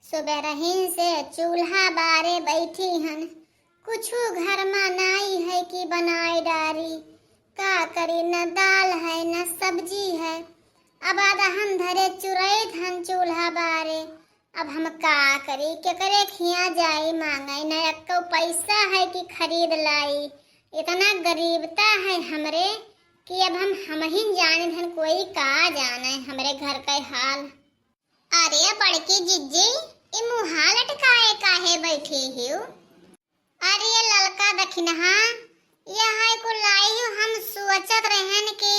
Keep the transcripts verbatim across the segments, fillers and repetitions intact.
सुबह रहीन से चूल्हा बारे बैठी हन, कुछु घर मा नाई है कि बनाए डारी। का करी, न दाल है न सब्जी है, अब अदहन धरे चुरैत हन चूल्हा बारे। अब हम का करी, केकरे खिया जाई मांगे, न एको पैसा है कि खरीद लाई। इतना गरीबता है हमरे कि अब हम, हमहिन जाने धन, कोई का जाने हमरे घर के हाल। अरे बड़की जिज्जी, ई मुहा लटकाए काहे बैठी हिउ? अरे ललका दखिनहा, यहै कुल लाई हूँ, हम सोचत रहन कि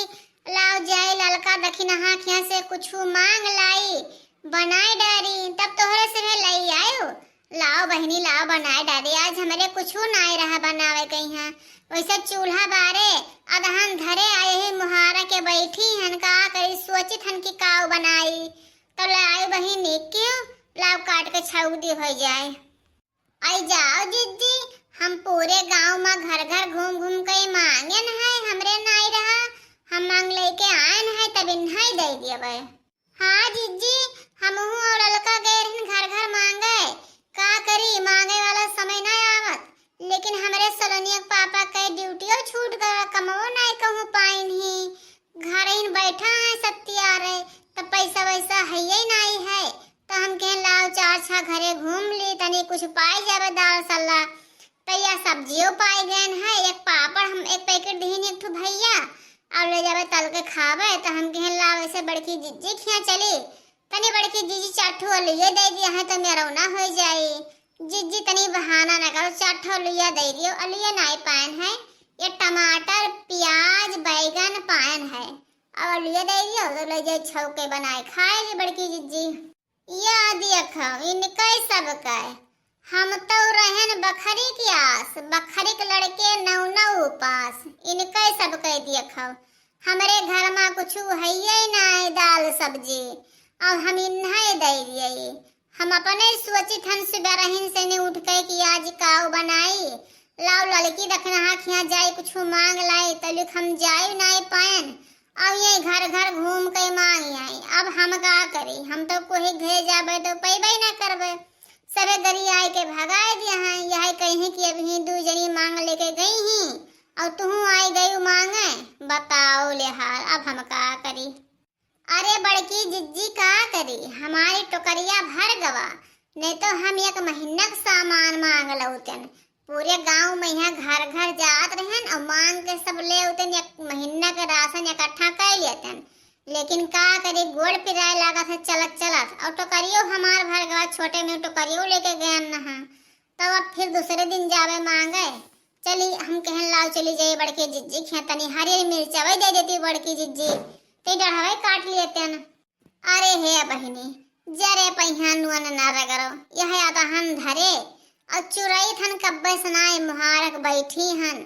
लाओ जाई ललका दखिनहा खिया से कुछु मांग लाई, बनाए डारी, तब तोहरे से भी लाई आयो। लाओ बहिनी, लाओ बनाए डारी, आज हमरे कुछु नाय रहा बनावे के यहाँ। वैसे चूल्हा बारे, अदहन धरे आए ही मुहारा के बैठी हन, का करी, सोचित हन कि काऊ बनाई। तो लाओ बहिनी, क्यों लाओ काट के छौक दी हो जाए। आई जाओ जिज्जी, हम पूरे गांव मा घर घर घूम घूम के मांगन है, हमरे नाई रहा, हम मांग लेके आयन है, तब इन्हाई दे दियबे। हाँ जिज्जी, हमहू और ललका गए रहन घर घर मांगे, का करी, मांगे वाला समय ना आवत, लेकिन हमरे सलोनिया के पापा के ड्यूटियो छूट गवा, कमवो नाई कहूँ पाइन ही। घरहिन बैठा है सत्तियारे, त पैसा वैसा हइये नाई है। त हम कहें लाओ चार छह घरे घूम ली, तनी कुछ पाई जाबे दाल सल्ला। त या सब्जियो पाई गएन है, एक पापड़ हम एक पैकेट दीन एक ठो भैया, और ले जाबे तल के खाबे। त हम कहें लाओ ऐसे बड़की जिज्जी खिया चली, तनी बड़की जिज्जी चार ठो अलुए दे दिया है त मेरौना हो जाई। जिज्जी तनी बहाना न करो, चार ठो अलुआ दे दियो, अलुआ नाई पायन है, ये टमाटर, प्याज, बैगन पायन है, अब अलुआ दे दियो तो ले जाए छौके बनाए खाए ली बड़की जिज्जी। या देखो इनके सब के, हम तो रहन बखरी के आस, बखरी के लड़के नौ नौ उपास, इनके सब के देखो, हमरे घर मा कुछ हइये नाई दाल सब्जी, अब हम इन्हें दे दिए। हम अपने सोचित हन सुबह रहीन से ने उठ के कि आज काऊ बनाई, लाओ ललकी दखिनहा खिया जाई कुछ मांग लाई, तलुक हम जाई नाई पायन, अब ये घर घर घूम के मांग आई। अब हम का करी, हम तो कोई घरे जाबे तो पैबे ना करबे, सबे गरी आए के भगाए दिया हैं। यह कहीं कि अभी दू जनी मांग लेके गई ही और तुहू आई गई मांगे, बताओ ले हाल, अब हम का करी। अरे बड़की जिज्जी का करी, हमारी टोकरिया भर गवा, नहीं तो हम एक महीना का सामान मांग लौतन। पूरे गांव में यहाँ घर घर जात रहन और मांग के सब ले उतन, एक महीना के राशन इकट्ठा कर लेतन। लेकिन का करी, गोड़ पिराए लागत है चलत चलत, और टोकरियो हमार भर गवा, छोटे में टोकरियो लेके गए न। तब अब फिर दूसरे दिन जावे मांगे। चली, हम कहन लाओ चली जाई बड़की जिज्जी खिया, तनी हरियर मिर्चा वही दे देती बड़की जिज्जी, ते डढ़ावे काट लेते न। अरे हे बहिनी, जरे पहिया नुअन न रगरो, यह अदहन धरे और चुरई थन कब्बे सनाए मुहारक बैठी हन।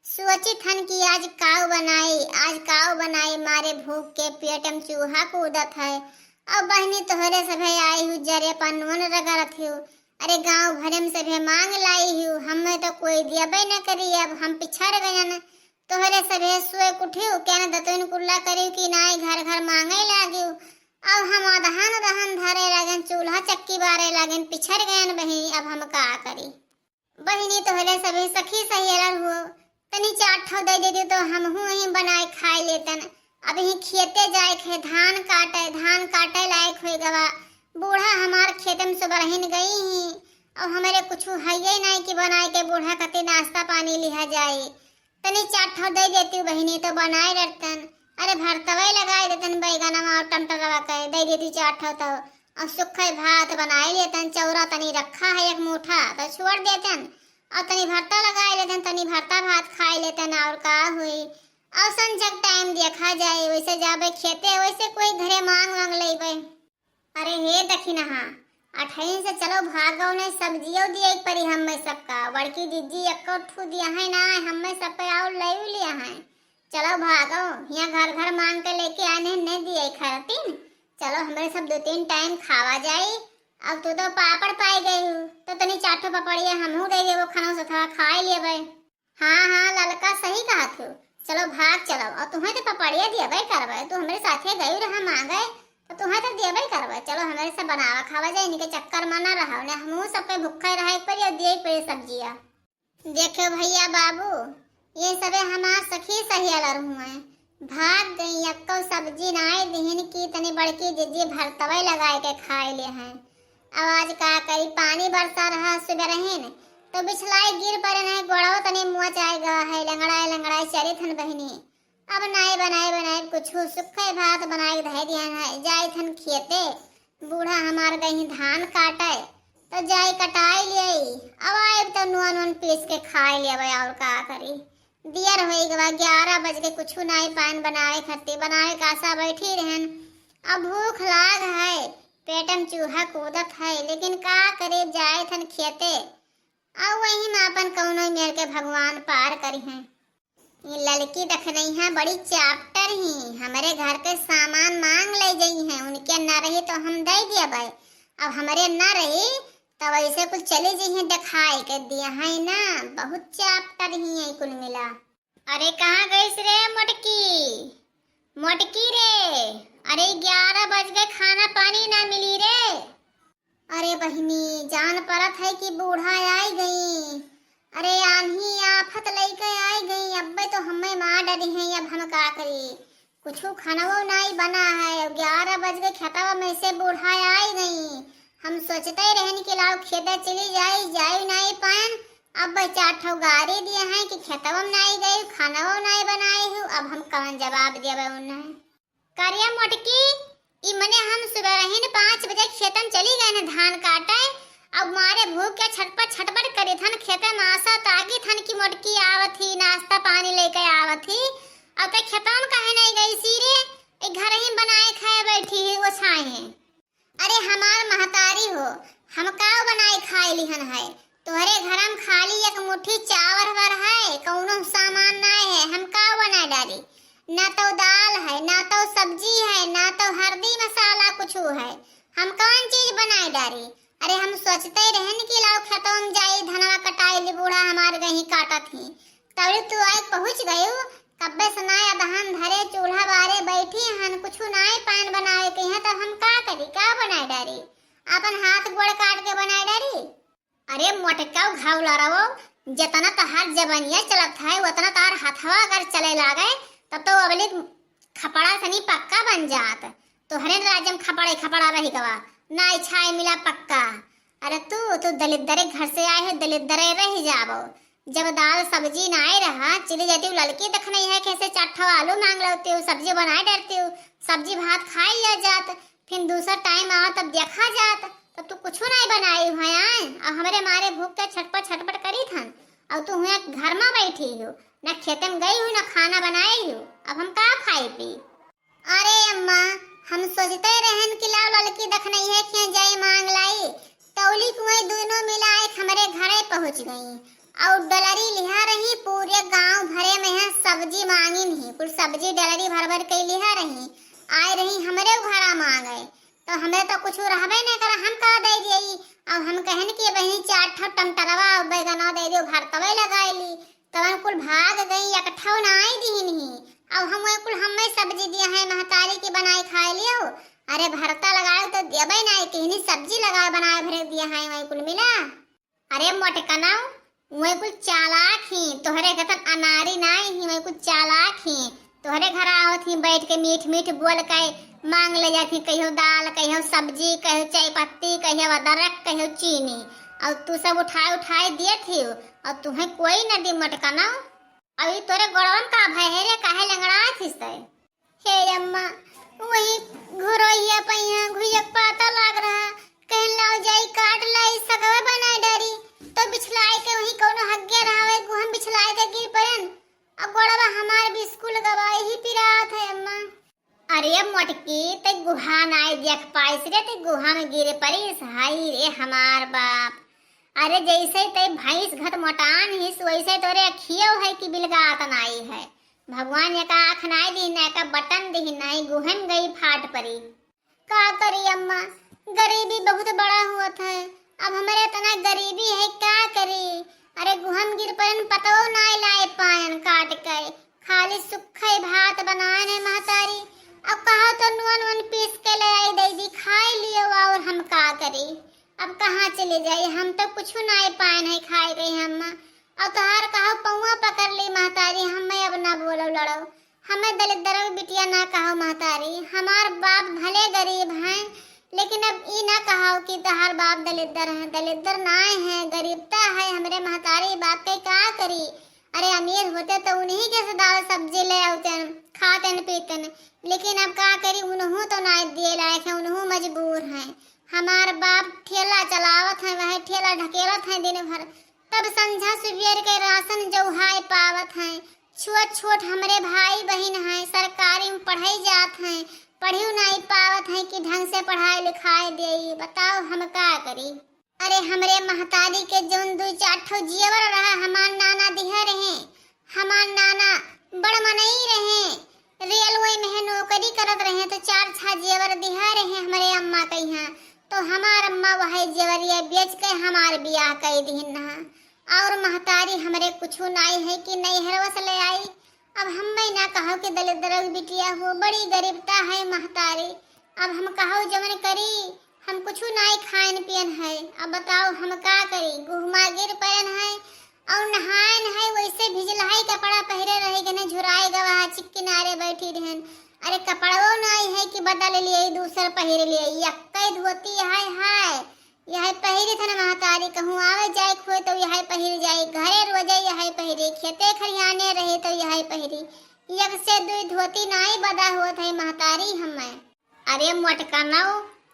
सोचित हन कि आज काऊ बनाई, आज काऊ बनाई, मारे भूख के पेट में चूहा कूदत है। और बहिनी तोहरे सभे आई हूँ, जरे पर नुअन रगरत हूँ। अरे गांव भरे में सभे मांग लाई हूँ, हमें तो कोई दियबे न करी, अब हम पिछड़ गयन। तोहरे सभे सोए उठियो, क्या न दतुन कुल्ला करियो कि नाई घर घर मांगे लागियो। अब हम अदहन अदहन धरे लागन, चूल्हा चक्की बारे लागन, पिछड़ गयन बहिनी, अब हम का करी? बहिनी तोहरे सभे सखी सहेलर हो, तनी चार ठो दे देती तो हमहू ही बनाए खाए लेतन। अब ही खेते जाए के धान काटे, धान काटे लायक हो गवा। बूढ़ा हमार खेते में सुबह रहिन गई ही, और हमारे कुछ हइये नहीं कि बनाए के बूढ़ा खातिर नाश्ता पानी लिहा जाए। तनी चार ठो दे देती बहिनी तो बनाए रहतन। अरे भरतवे लगाए देतन बैगनवा और टमाटरवा के, दे देती चार ठो तो। और सुखे भात बनाए लेतन, चौरा तनी रखा है एक मुठा तो छोड़ देतन। और तनी भरता लगाए लेतन, तनी भरता भात खाए लेतन और का हुई। और संझक टाइम देखा जाए, वैसे जाबे खेते, वैसे कोई घरे मांग वांग लेबे। अरे हे दखिनहा, अठइन से चलो भागो, नहीं सब्जियो दिए एक परी हमें सबका। बड़की जिज्जी एको ठू दिया है ना, हमें सब पे और ले लिया है। चलो भागो, यहाँ घर घर मांग के लेके आने, नहीं दिए खातिन। चलो हमरे सब दो तीन टाइम खावा जाई। अब तू तो पापड़ पाई गई हूँ, तो तनी चार ठो पपड़िया हमहू दे देबो, खानो से थोड़ा खाए लेबे। हाँ, हाँ, ललका सही कहत हो। चलो, भाग चलो, और तुम्हें तो पपड़िया दियबे करबे, तू हमरे साथे गई रहा मांगे, तो तुहें तो देबे करबे, चलो हमरे से बनावा खावा जाए, इनके चक्कर में ना रहो, ने हमहू सबके भूखे रहे के पड़ी और दिए के पड़ी सब्जिया। देखे भइया बाबू, ये सबे हमार सखी सहेलर हुए, भाग गई, एक्को सब्जी नाई दिहिन कि तनी बड़की जिज्जी भरतवे लगाए के खाए ले हैं। अब आज का करी, पानी बरसा रहा सुबह रहीन, तो बिछलाई गिर पड़े नहीं, गोड़ो तनी मुआ चाहे गवा है, लंगड़ाए लंगड़ाए चली थन बहिनी। अब नाई बनाए बनाए कुछ सुखे भात बनाए के धै दिहन है, जाए थन खेते, बूढ़ा हमार गई धान काटे, तो जाई कटाई लियाई। अब आइब तो नून वून पीस के खाई लेबे, और का करी। दियर होई गवा, ग्यारह बज के कुछ नाई पान बनावे खत्ती, बनावे का आशा बैठी रहन। अब भूख लाग है, पेट में चूहा कूदत है, लेकिन का करी, जाए थन खेते। अब वही में अपन कौनो मेर के भगवान पार करी हैं। ई ललकी दखनैया बड़ी चापटर ही, हमरे घर के सामान मांग ले जई हैं, उनके ना रही तो हम दे देबै। अब हमरे ना रही तो वैसे कुल चली जई हैं, देखाई के दिया है ना, बहुत चापटर ही है कुल मिला। अरे कहाँ गईस रे मोटकी, मोटकी रे, अरे ग्यारह बज गए, खाना पानी ना मिली रे। अरे बहिनी, जान परत है कि बूढ़ा आई गई। अरे आन्ही आफत लइके आई गई, अब्बे तो हमें मार डरी हैं, अब हम का करी? कुछू खानवो नाई बना है, ग्यारह बज के खेतवा में से बूढ़ा आई गई। हम सोचते रहन कि लाओ खेते चली जाई, जाई नाई पान। अब चार ठो गारी दिए हैं कि खेतवा में नाई गई, खानवो नाई बनाई हूँ, अब हम कौन जवाब देवे उन्हें? करिया मोटकी, ई मने हम सुबह रहीन पाँच बजे खेतन चली गए न धान काटे। अब मारे भूख के छटपट छटपट करी थन, खेते में आशा तागी थन कि मोटकी आवत ही, नाश्ता पानी लेके आवत ही। अब तक खेतन काहे नहीं गई सी रे? एक घर ही बनाए खाए बैठी ही, वो छाए हैं। अरे हमार महतारी हो, हम का बनाए खाए लिहन है? तोहरे घर में खाली एक मुट्ठी चावल भर है, कौनो सामान नाय है, हम का बनाए डारी? ना तो दाल है, ना तो सब्जी है, ना तो हल्दी मसाला कुछू है, हम कौन चीज बनाए डारी? अरे हम सोचते रहन कि लाओ खेतों में जाई, धनवा कटाई ली, बूढ़ा हमार गही काटत ही। तबले तू आए पहुँच गयू, कब्बे से नाय अदहन धरे चूल्हा बारे बैठी हन, कुछू नाय पान बनावे के है, तब हम का करी, का बनाए डारी? अपन हाथ गोड़ काट के बनाए डारी। अरे मोटका घाव लड़ावो, जितना तोहार जबनिया चलत है, उतना तोहार हथवा अगर चले लागे, तब तो अबले खपड़ा सनी पक्का बन जात। तोहरे राज में खपड़े खपड़ा रही गवा, ना इच्छाए मिला पक्का। अरे तू, तू दलिद्दरे घर से आए हो, दलिद्दरे रह जाबो। जब दाल सब्जी नाय रहा, चली जाती हूँ ललकी दखनैया, कैसे चार ठो आलू मांग लेती हूँ, सब्जी बनाए डरती हूँ, सब्जी भात खाई लिया जात। फिर दूसरा टाइम आवा तब देखा जात, तब तू कुछो नाय बनाई हुआ आए, और हमरे मारे भूख के छटपट छटपट करी थन, और तू हुआ घर में बैठी हो, ना खेते में गई हो, ना खाना बनाई हो, अब हम का खाई पी? अरे अम्मा, हम सोचते रहन कि लाओ ललकी दखनैया खिया जाई मांग लाई, तौली कुआई दोनों मिला एक हमरे घरे पहुँच गई, और डलरी लिहा रही, पूरे गांव भरे में है सब्जी मांगिन ही, कुल सब्जी डलरी भर भर के लिहा रही, आए रही हमरे घरा मांगे, तो हमरे तो कुछ रहबे नहीं करा, हम का दे दिए? अब हम कहन कि बहिनी चार ठो टमाटरवा और बैगनवा दे दियो, भरतवे लगाए ली, तवन कुल भाग गई, एक ठो नाई दिहिन ही। अब हम वही कुल हमें सब्जी दिया है महतारी की बनाए खाए लियो। अरे भरता लगाए तो देबे नाई, किहनी सब्जी लगाए बनाए भरे दिया है वही कुल मिला। अरे मोटकनऊ, वही कुल चालाक ही, तोहरे कतन अनारी नाई ही, वही कुल चालाक ही। तोहरे घर आवत ही, बैठ के मीठ मीठ बोल के मांग ले जात ही, कहियो दाल, कहियो सब्जी, कहियो चाय पत्ती, कहियो अदरक, कहियो चीनी, और तू सब उठाए उठाए दिए थी, और तुहें कोई न दी मोटकनऊ। अभी तोरे गोड़वन का भय है रे, काहे लंगड़ा थिस तै? हे अम्मा, वही घुरोइया पहिया घुइया के पाता लाग रहा, कहन लाओ जाई काट लाई सगवा बनाए डारी, तो बिछलाए के वही कौनो हग्गे रहा, वही गुहम बिछलाए के गिर पड़न, अब गोड़वा हमार बिस्कुल गवा, यही पिरात है अम्मा। अरे मोटकी, ते गुहा नाई देख पाइस रे, ते गुहा में गिर पड़ीस, हाय रे हमार बाप। अरे जैसे ते भैंस घट मोटान हिस, वैसे तोरे अखियो है कि बिलगात नाई है। भगवान एका आँख नाई दीन, एका बटन दीन, नाई गुहन गई फाट परी। का करी अम्मा, गरीबी बहुत बड़ा हुआ था। अब हमारे इतना गरीबी है, का करी? अरे गुहम गिर परन पतवो नाई लाए पायन काट के, खाली सुखे भात बनाए ने महतारी। अब कहो तो नून वून पीस के ले आई दीदी, खाई लियो, और हम का करी? अब कहाँ चले जाई? हम तो कुछ नाई पाए नहीं खाए गई हम। और तोहार कहो पौआ पकड़ ली महतारी, हमें अब ना बोलो लड़ो, हमें दलिद्दर बिटिया ना कहो महतारी। हमार बाप भले गरीब हैं, लेकिन अब ई ना कहो कि तोहार बाप दलिद्दर हैं। दलिद्दर नाय हैं, गरीबता है। हमरे महतारी बाप के का करी? अरे अमीर होते तो उन्हीं के से दाल सब्जी ले आउतेन, खातेन पीतेन, लेकिन अब का करी, उनहू तो ना दिए लायक है, उनहू मजबूर हैं। हमार बाप ठेला चलावत हैं, वह ठेला ढकेलत हैं दिन भर, तब संझा सुबेर के राशन जौहाए पावत हैं। छोट छोट हमरे भाई बहिन हैं, सरकारी में पढ़ाई जात हैं, पढ़ियो नाई पावत हैं कि ढंग से पढ़ाई लिखाई देई। बताओ हम का करी? अरे हमरे महतारी के जौन दुई चार ठो जेवर रहा, हमार नाना दिहे रहे। हमार नाना बड़ मनई रहे, रेलवे में है नौकरी करत रहे, तो चार छह जेवर दिहे रहे हमरे अम्मा के यहाँ। तो हमार अम्मा वही जेवरिया बेच के हमार बियाह कई दिहिन नहा। और महतारी हमरे कुछ नाई है कि नैहरवा से ले आई। अब हम्मे ना कहो कि दलिद्दर बिटिया हो, बड़ी गरीबता है महतारी। अब हम कहो जवन करी, हम कुछ नाई खाएन पियन है। अब बताओ हम का करी? गुहमा गिर पड़न है और नहाएन है, वैसे भिजलहाई कपड़ा पहिरे रही गने, झुराए गवा है, चिक किनारे बैठी रहन। अरे कपड़वो नाई है कि बदल लिए, दूसर पहिर लिए, यक्कै धोती है, है। यह पहिरी थन महतारी, कहूँ आवे जाए के होए तो यह पहिर जाए, घरे रोजे यह पहिरी, खेते खरियाने रहे तो यह पहिरी। एक से दुई धोती नाई बदा होत है महतारी हमें। अरे मोटका नौ,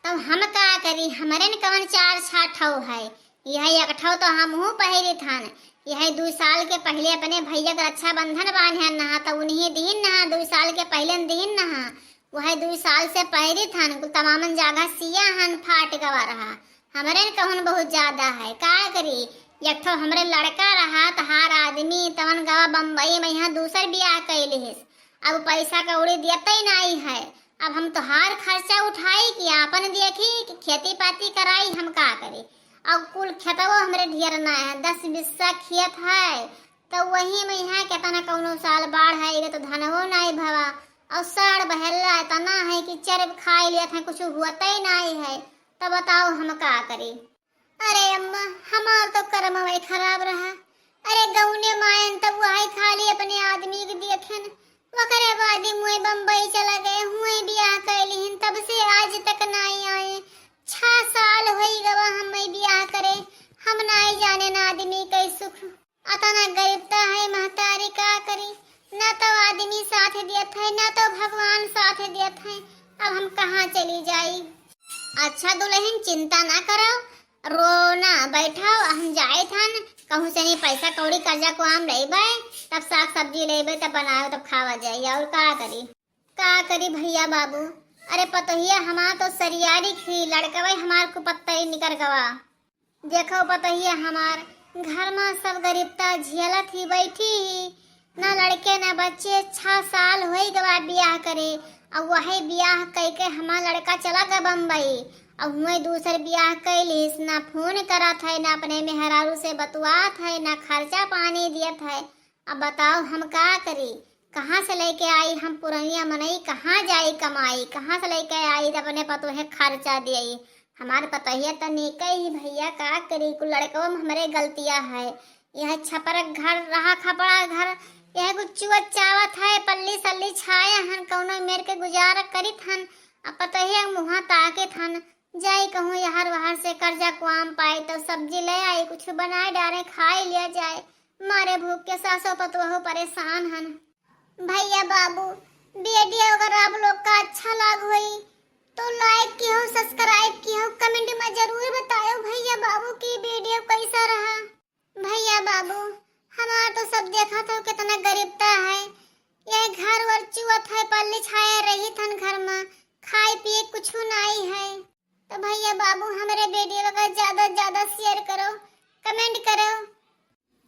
तब हम का करी, हमरे न कवन चार छह ठौ है, यह एक ठौ तो हमहू पहिरी थन। यह दू साल के पहले अपने भैया के रक्षाबंधन बांधे नहा, तो उन्हीं दिन नहा, दू साल के पहले दिन नहा, वह दू साल से पहिरी थन, कुल तमामन जागा सिया हन, फाट गवा रहा। हमरे न कहून बहुत ज्यादा है, का करी? एक ठो हमरे लड़का रहा, तहार आदमी, तवन गवा बम्बई में, यहाँ दूसर बियाह कइ लिहिस। अब पैसा कौड़ी देते नाई है। अब हम तोहार खर्चा उठाई कि आपन देखी कि खेती पाती कराई, हम का करी? अब कुल खेतवो हमरे ढेर ना है, दस बीसा खेत है, तो वही में यहाँ केतना कौनो साल बाढ़ आइगा तो धनवो नाई भवा, और साढ़ बहेला इतना है कि चर खाई लेत है, कुछ होते ही नाई है, तो बताओ हम का करी? अरे अम्मा, हमार तो करमवे खराब रहा। अरे गौने मायन तब वही खाली अपने आदमी के देखेन, ओकरे बाद ही मुए बम्बई चला गए, हुए बियाह कइ लिहिन, तब से आज तक नाई आए। छह साल होई गवा हमें बियाह करे, हम नाई जाने ना आदमी के सुख। अतना गरीबता है महतारी, का करी? ना तो आदमी साथ देत है, ना तो भगवान साथ देत है। अब हम कहाँ चली जाई? अच्छा दुलहिन, चिंता ना करो, रो ना, बैठो, हम जाइत हन, कहूँ से नहीं पैसा कौड़ी कर्जा को हम लेबे, तब साग सब्जी लेबे, तब बनाओ, तब खावा जाई, और का करी? का करी भैया बाबू? अरे पतोहिया हमार तो सरियारी खी, लड़कवे हमार कुपत्तरी निकर गवा। देखो पतोहिया हमार, घर में सब गरीबता झेलत ही बैठी ही, ना लड़के ना बच्चे, छह साल होई गवा बियाह करे, अब वही बियाह कई के हमार लड़का चला गवा बम्बई, अब हुए दूसर बियाह कई लिहिस, ना फोन करत है, ना अपने मेहरारू से बतुआत है, ना खर्चा पानी दियत है। अब बताओ हम का करी, कहाँ से लेके आई हम पुरनिया मनई, कहाँ जाई कमाई, कहाँ से लेके आई त अपने पतोहे खर्चा दियई। हमार पतोहिया त नीके ही भैया, का करी, कुल लड़कवा में हमरे गलतिया है। यह छपरक घर रहा, खपड़ा घर, यह कुछ चुअत चावत है, पल्ली सल्ली छाया हन, कौनो मेर के गुजारा करित हन। अब पतोहिया मुँहा ताकित हन, जाई कहूँ यहर वहर से कर्जा कुआम पाई तो सब्जी ले आई, कुछ बनाए डारे खाई लिया जाए। मारे भूख के सासो पतोहो परेशान हन। भैया बाबू, वीडियो अगर आप लोग का अच्छा लाग होई तो like किहो, subscribe किहो, comment में जरूर बतायो भैया बाबू कि वीडियो कैसा रहा। भैया बाबू, हमार तो सब देखत हो कितना गरीबता है, यह घर वर चुअत है, पल्ली छाया रही थन घर में, खाए पिए कुछ नाई है। तो भैया बाबू, हमरे वीडियो का ज्यादा से ज्यादा share करो, comment करो।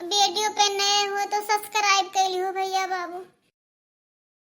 वीडियो पे नए हो तो subscribe कर लियो भैया बाबू।